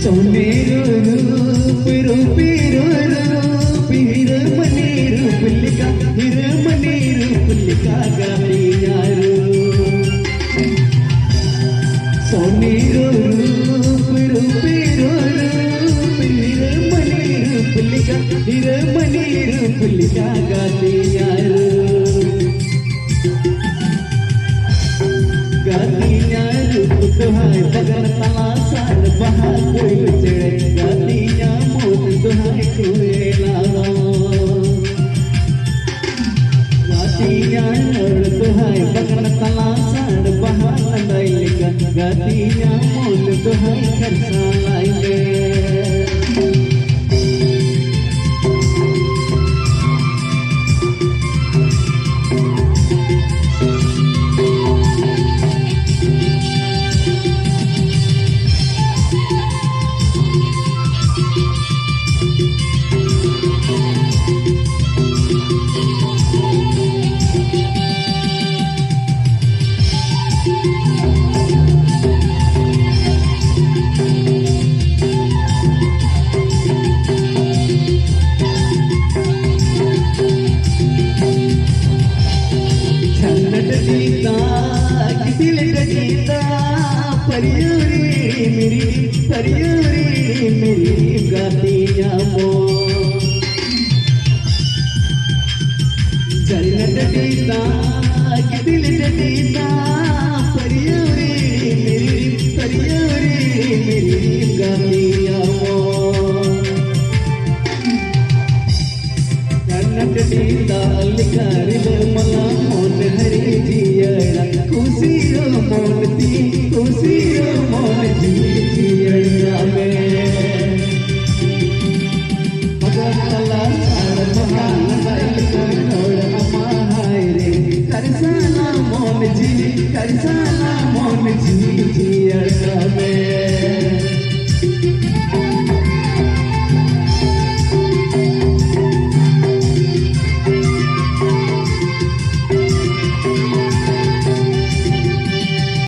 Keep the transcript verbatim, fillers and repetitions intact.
ᱚᱱᱮ ᱨᱩᱯ ᱨᱩᱯᱤ ᱨᱩᱯ ᱦᱤᱨᱟᱹᱢᱟᱹᱱᱤ ᱨᱩᱯ ᱞᱮᱠᱟ, ᱦᱤᱨᱟᱹᱢᱟᱹᱱᱤ ᱨᱩᱯ ᱞᱮᱠᱟ ᱜᱟᱛᱮᱧᱟ ᱨᱩᱯ᱾ ᱥᱚᱱᱤ ᱨᱩᱯ ᱨᱩᱯᱤ ᱨᱩᱯ ᱦᱤᱨᱟᱹᱢᱟᱹᱱᱤ ᱨᱩᱯ ᱞᱮᱠᱟ, ᱦᱤᱨᱟᱹᱢᱟᱹᱱᱤ ᱨᱩᱯ ᱞᱮᱠᱟ ᱜᱟᱛᱮᱧᱟ ᱨᱩᱯ᱾ ᱜᱟᱛᱮᱧᱟ ᱨᱩᱯ ᱫᱚᱦᱟᱭ ᱵᱟᱜᱟᱱ ᱛᱟᱞᱟ ᱥᱟᱱ ᱵᱟᱦᱟ ᱠᱩᱭᱞᱩ ᱪᱮᱬᱮ, ᱜᱟᱛᱮᱧᱟ ᱢᱩᱸ ᱫᱚᱦᱟᱭ ᱠᱚᱭᱞᱟ ᱨᱚᱝ᱾ ᱜᱟᱛᱮᱧᱟ ᱨᱚᱲ ᱫᱚᱦᱟᱭ ᱵᱟᱜᱟᱱ ᱛᱟᱞᱟ ᱥᱟᱱ ᱵᱟᱦᱟ ᱞᱟᱸᱫᱟᱭ ᱞᱮᱠᱟ, ᱜᱟᱛᱮᱧᱟ ᱢᱩᱸ ᱫᱚᱦᱟᱭ ᱠᱷᱟᱨᱥᱟᱞᱟᱭ ᱞᱮ᱾ ᱡᱷᱟᱞᱱᱟᱴ ᱰᱤᱛᱟ, ᱜᱤᱫᱤᱞ ᱰᱟᱹᱰᱤᱛᱟ, ᱯᱟᱹᱨᱤᱭᱟᱹᱣᱨᱤ ᱢᱤᱨᱤ, ᱯᱟᱹᱨᱤᱭᱟᱹᱣᱨᱤ ᱢᱤᱨᱤ ᱜᱟᱛᱮ ᱧᱟᱢᱚᱜ᱾ ᱡᱷᱟᱞᱱᱟᱴ ᱰᱤᱛᱟ, ᱜᱤᱫᱤᱞ ᱰᱟᱹᱰᱤᱛᱟ, ᱯᱟᱹᱨᱤᱭᱟᱹᱣᱨᱤ ᱢᱤᱨᱤ, ᱯᱟᱹᱨᱤᱭᱟᱹᱣᱨᱤ ᱢᱤᱨᱤ ᱜᱟᱛᱮ ᱧᱟᱢᱚᱜ᱾ ᱡᱷᱟᱞᱱᱟᱴ ᱰᱤᱛᱟ ᱞᱮᱠᱟ ᱨᱤᱞᱟᱹᱢᱟ